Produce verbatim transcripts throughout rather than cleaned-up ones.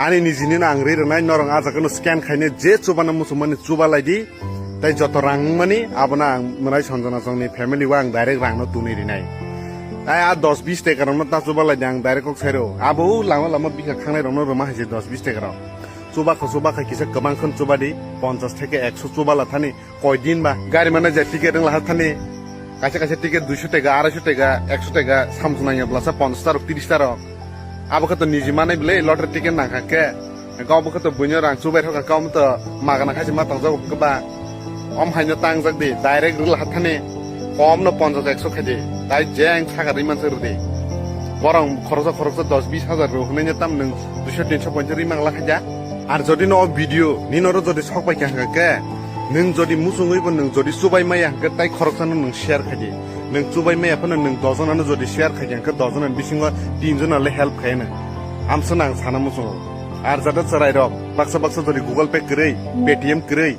Ani nijini no ang ri rwnai, norok ah jaga no scan khaine je chubana muchungmani chuba lai di. Tai joto rang wngmani abono ang mwnai Sanjana chongni family o ang direct rang no tunui rinai. Tai a dos bis teka rok no ta chuba lai di, ang direct kok sai rw. Abo lama lama bikha khangnai rok no rwma hai se dos bis teka rok. Chuba kha chuba kha kisa kwbang khon chuba di, ponchas theke ekso chuba la thani. Koi din ba gari mano je ticket wng laha thani, kaisa kaisa ticket duiso tega, araiso tega, ekso tega, samsung nangya blasa ponchas ta rok, tiris ta rok. Abo khe to niji manai bwle lottery ticket nangkha khe. Kau bo khe to buino rang chubai thokha, kau to magana khaisi ma tongjago khe ba. Om haino tangjak di, direct rwla ha thani, kom no ponchas ekso khaidi, tai jeng saka rwi mansa rwdi. Borok khoroksa khoroksa dos bis hajar rw hwnwi tam nwng duiso tinso ponchas rwi mangla khaja. Ar jodi no o video nino ro jodi sok pai kha khe, nwng jodi muchungwi bo nwng jodi chubai maya hwnkhe tai khoroksano nwng share khaidi. Nwng chubai maya phano nwng dos jonano jodi share khaidi hwnkhe dos jonani bisingo tin jonale help khaiyano. Amsano ang sana muchungo. Ar jada chwrairok baksa baksa jodi Google Pay kwrwi, Paytm kwrwi,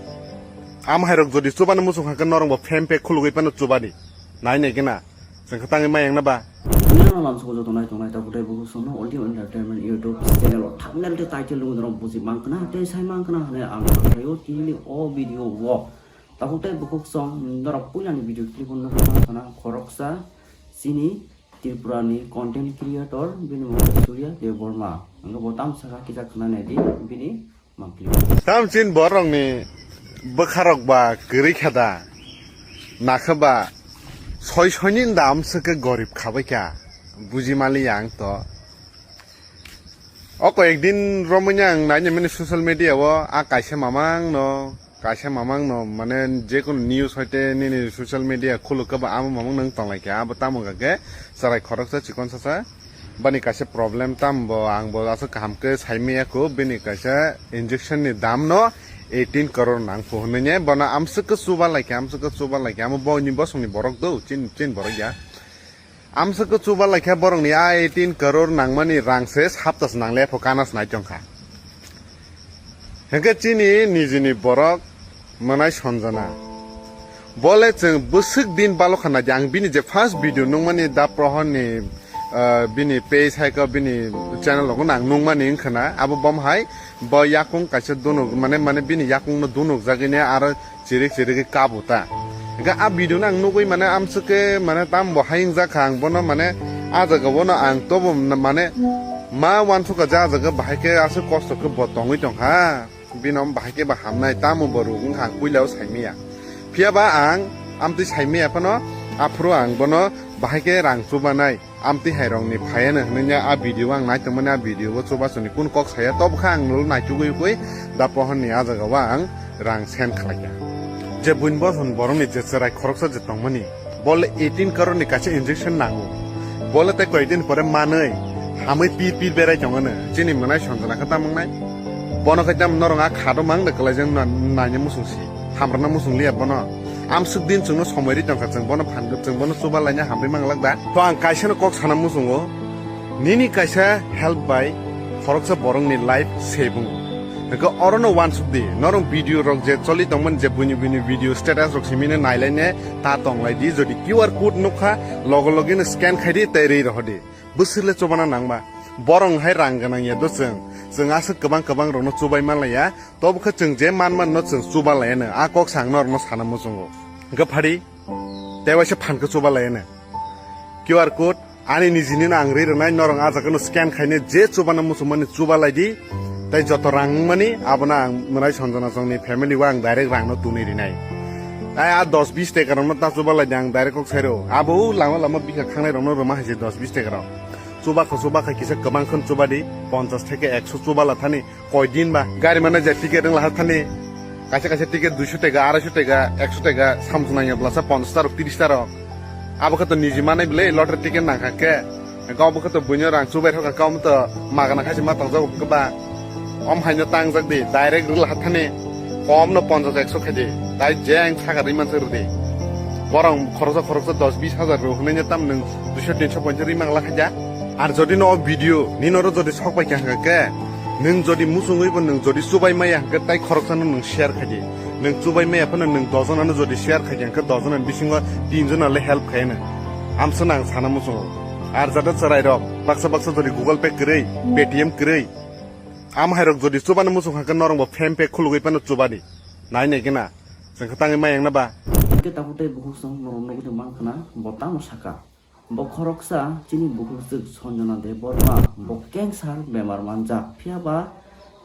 am hairok jodi chubano muchung hwnkhe norokbo PhonePe khulugwi phano chubadi. Nai nai gena. Chwng khe tangwi mayang na ba? Nini ano lamsoko joto nai tongnai tabuk tei bukhuk songno Ultimate Entertainment YouTube channel o thumbnail tei title nungwi norok buji mankha na tei sai mankha na hwnwi ang sakhaio tini o video o. Tabuk tei bukhuk song norok puilani video clip o nukwi mankha na khoroksa chini Tripura ni content creator bini mung khe Surya Debbarma. Ang bo tam saka kisa khna nai di bini. Tamchin borokni bwkharok ba kwrwi kha da, nakha ba soi soini da amswk khe gorib khabai kha, buji mali ang to. O koyek din romwi ang naini mani social media o a kaisa mamang no, kaisa mamang no mane jekunu news hoite nini social media khuluk khe ba amo mamang no wng tonglai kha, abo tamo hwnkha khe chwrai khoroksa chikon sasa. Bani kaisa problem tam bo, ang bo aswk kaham khe sai maya kho, bini kaisa injection ni dam no eighteen crore nang pho hwnwi ne, bono amswk khe chuba lai khe, amswk khe chuba lai khe, amo bo ni bosong ni borok do, chin, chin borok ya. Amswk khe chuba lai khe borok ni a eighteen crore nangmani rang se sapta se nang le pho kana se nai tong kha. Hwnkhe chini nijini borok mwnai Sanjana. Bole chwng bwswk din balo khana di, ang bini je first video nungmani da Prohor ni, ah, bini page hai khe bini channel rogo nang nungmani wngkha na, abo bom hai bo yakung kaisa dunuk, mane, mane bini yakung no dunuk jagwi ne aro chirik chirik khe kabu ta. Hwnkhe a video no ang nugwi mane amswk khe mane tam bo hai wngjak kha, ang bono mane a jaga bono ang tobo mane ma wansukha je a jaga bahai khe aswk kosto khe bo tongwi tong kha. Bino bahai khe ba hamnai, tamo bo ruk wngkha ang puila o sai maya. Phiya ba ang amtwi sai maya phano aphuru ang bono bahai khe rang chubanai. Amtwi hai rokni phaiano hwnwi a video ang nai tongmani, a video o chubachu ni kun kok saya, tobo kha ang nolo naichugwi ugwi da Prohor ni a jaga o ang rang send khlai kha. Je buini boson borokni je chwrai khoroksa je tongmani, bole eighteen crore ni kaisa injection nango, bole tei koi din pore manwi hamwi pir pir berai tongano, chini mwnai Sanjana khe tamo wngnai? Bono khe tamo norok a kha do mang de kwlaijak na, naina muchung si, hamrwkna muchung liya bono. Amswk din chwngno somoi ri tongkha, chwng bono phan, chwng bono chuba laina hamri manglak da. To ang kaisa no kok sana muchungo, nini kaisa help bai khoroksa borokni life save wngo. Hwnkhe orono uansuk di, norok video rok je choli tongmani, je buini buini video status rok simine nailaine ta tonglai di, jodi Q R code nukha logo logino scan khai di tei ri rohor di. Bwswk le chubana nangma. Borok hai rang gwnang ya do chwng. Chwng aswk kwbang kwbang rokno chubai manlaiya. Tobo khe chwng je man man no chwng chuba laiya no. A kok sa ang norok no sana muchungo. Hwnkhe phadi. Tei waisa phan khe chuba laiya no. Q R code ani nijini no ang ri rwnai, norok a jaga no scan khaine je chubana muchungmani chuba lai di. Tei joto rang wngmani abono ang mwnai Sanjana chongni family o ang direct rang no tunui rinai. Tai a dos bis teka rok no ta chuba lai di, ang direct kok sai rw. Abo lama lama bikha khangnai rok no rwma hai se dos bis teka rok. Chuba kha, chuba kha kisa kwbang khon chuba di, ponchas theke ekso chuba la thani, koi din ba gari mano je ticket wng la ha thani, kaisa kaisa ticket duiso tega, araiso tega, ekso tega, samsung nangya blasa ponchas ta rok, tiris ta rok. Abo khe to niji manai bwle lottery ticket nangkha khe, kau bo khe to buino rang chubai thokha, kau to magana khaisi ma tongjago khe ba. Om haino tangjak di, direct rwla ha thani, kom no ponchas ekso khaidi, tai jeng saka rwi mansa rwdi. Borok khoroksa khoroksa dos bis hajar rw hwnwi tam nwng duiso tinso ponchas rwi mangla khaja. Ar jodi no o video nino ro jodi sok pai kha hwnkhe, nwng jodi muchungwi bo nwng jodi chubai maya hwnkhe tai khoroksa no nwng share khaidi. Nwng chubai maya phano nwng dos jona no jodi share khaidi hwnkhe dos jona ni bisingo tin jona le help khaiyano. Amsa nang sana muchungo. Ar jada chwrai rok baksa baksa jodi Google Pay kwrwi, Paytm kwrwi, Am hairok jodi chubani muchung hangkhe norokbo phem phe khulugwi phano chubani. Nai nai khe na. Chwng khe tangwi ma yang na ba? Hingke tabuk tei bukhuk song norok nugwi tongma wngkha na bo tamo saka. Bo khoroksa chini bukhuk swk Sanjana Debbarma bo cancer bemar manjak. Phiya ba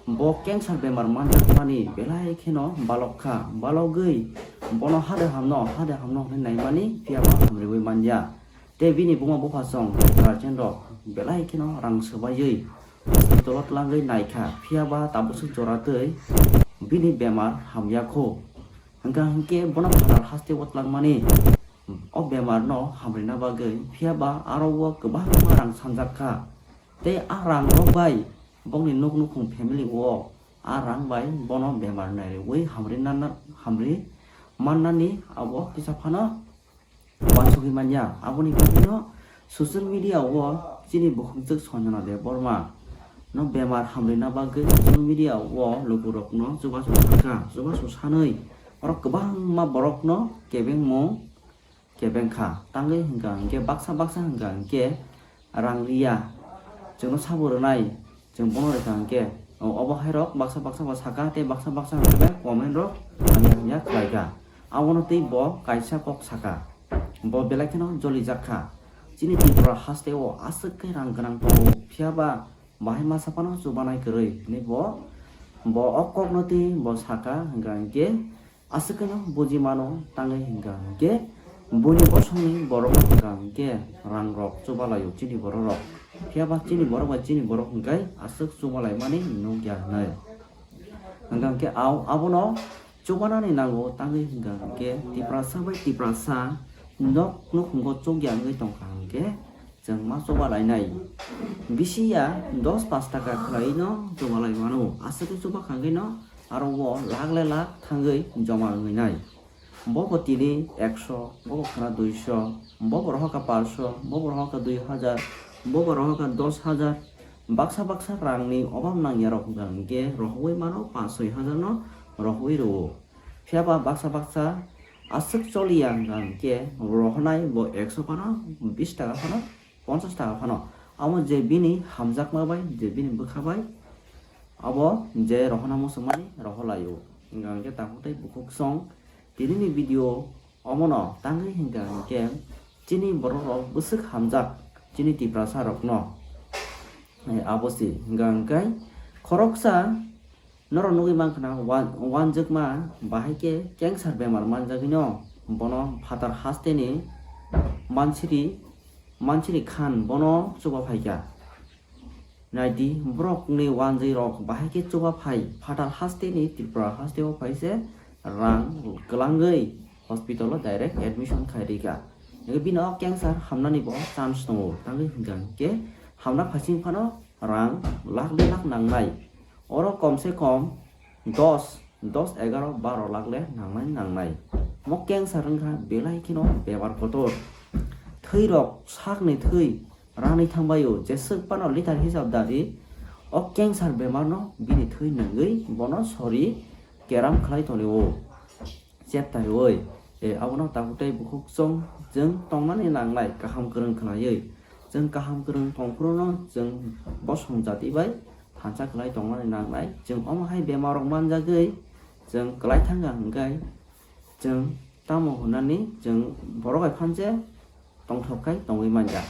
bo cancer bemar manjakmani belai kheno balok kha. Balogwi bono hade hamno, hade hamno hwnwi naimani phiya ba hamriwi manya. Tei bini buma bupha song guardian rok belai kheno rang swbaiwi hospital o twlangwi naikha, phiya ba tabukse jora twi bini bemar hamya kho. Hwnkha hwnkhe bono phatar haste o twlangmani o bemar no hamrina bagwi, phiya ba aro o kwbangma rang sanjak kha. Tei a rang rok bai bokni nuk nukhung family o a rang bai bono bemar naiwi hamri nana, hamri mannani abo kisa phano uansugwi manya. Aboni bagwino social media o chini bukhukjwk Sanjana Debbarma no bemar hamrina bagwi social media o lukurokno chubachu sakha, chubachu sanwi oro kwbangma borokno kebengmung kebengkha. Tangwi hwnkha hwnkhe baksa baksa hwnkha hwnkhe rang riya, chwngno sabo rwnai, chwng bono rwkha hwnkhe, o-, obo hairok baksa baksa bo saka tei baksa baksa hwnkhe bai comment rok hamya hamya khlaikha. Abono tei bo kaisa kok saka, bo belai kheno jolijak kha. Chini Tripura haste o aswk khe rang gwnang tongo, phiya ba bahai masa phano chubanai kwrwi hwnwi bo, bo o kokno tei bo saka hwnkha hwnkhe, aswk kheno buji mano, tangwi hwnkha hwnkhe buini bosongni borokno hwnkha hwnkhe rangrok chubalaio chini bororok. Phiya ba chini borok bai chini borok hwnkhe aswk chubalaimani nukya hwnwi. Hwnkha hwnkhe au-, abono chubanani nango, tangwi hwnkha hwnkhe Tiprasa bai Tiprasa nok nukhungo chukya wngwi tongkha hwnkhe, chwng ma chuba lainai. Bisi ya dos pash taka khwlaino chuba lai mano. Aswk khe chuba kha hwnkhe no aro o lakh le lakh thangwi joma wngwi nai. Bo bo tini ekso, bo bo khwna duiso, bo bo rohor kha paanso, bo bo rohor kha dui hajar, bo bo rohor kha dos hajar. Baksa baksa rangni obab nangya rok hwnkha hwnkhe rohorwi mano paanch soi hajar no rohorwi rwo. Phiya ba baksa baksa aswk choliya hwnkha hwnkhe rohornai bo ekso phano, bis taka phano, ponchas taka phano. Amo je bini hamjakma bai, je bini bwkha bai, abo je rohorna muchungmani rohorlaio. Hwnkha hwnkhe tabuk tei bukhuk song tinini video omono tangwi hwnkha hwnkhe chini borok rok bwswk hamjak chini Tiprasa rokno. Eh, abo se hwnkha hwnkhe khoroksa norok nugwi mankha na wan-, wanjwkma bahai khe cancer bemar manjagwino bono phatar hasteni mansiri, mansiri khan bono chuba phaikha. Naidi borokni wanjwi rok bahai khe chuba phai phatar hasteni Tripura hasteo phai se rang kwlangwi hospital o direct admission khai rikha. Bini o cancer hamnani bo chance tongo, tangwi hwnkha hwnkhe hamna phaising phano rang lakh de lakh nangnai. Oro kom se kom dos, dos, egaro, baro lakh le nangnai nangnai. Mo cancer wngkha belai kheno bemar kotor. Thwi rok sakni thwi rani thangbaio, jeswk phano litre hisab dari o cancer bemar no bini thwi nungwi bono sori keram khlai tonio. Chepta riui, e, abono tabuk tei bukhuk chwng, chwng tongmani nangnai kaham kwrwng khwnaiwi. Chwng kaham kwrwng tongphuru no chwng bosong jati bai thansa kwlai tongmani nangnai. Chwng omo hai bemar rok manjagwi chwng kwlai thangkha hwnkhe chwng tamo hwnani chwng borok bai phanse tongthok khai tongwi manja.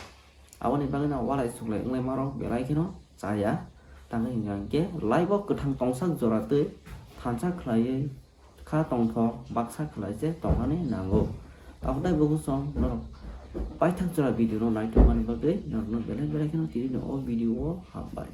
Aboni bagwi no walai suklai wnglaima rok belai kheno chaya. Tangwi hwnkha hwnkhe life o kwthang tongsak jora twi thansa khwlaiwi kha tongthok baksa khwlai se tongmani nango. Tabuk tei bukhuk chwng norok paithak jora video no naithokmani bagwi norokno belai belai kheno tini o video o hambai.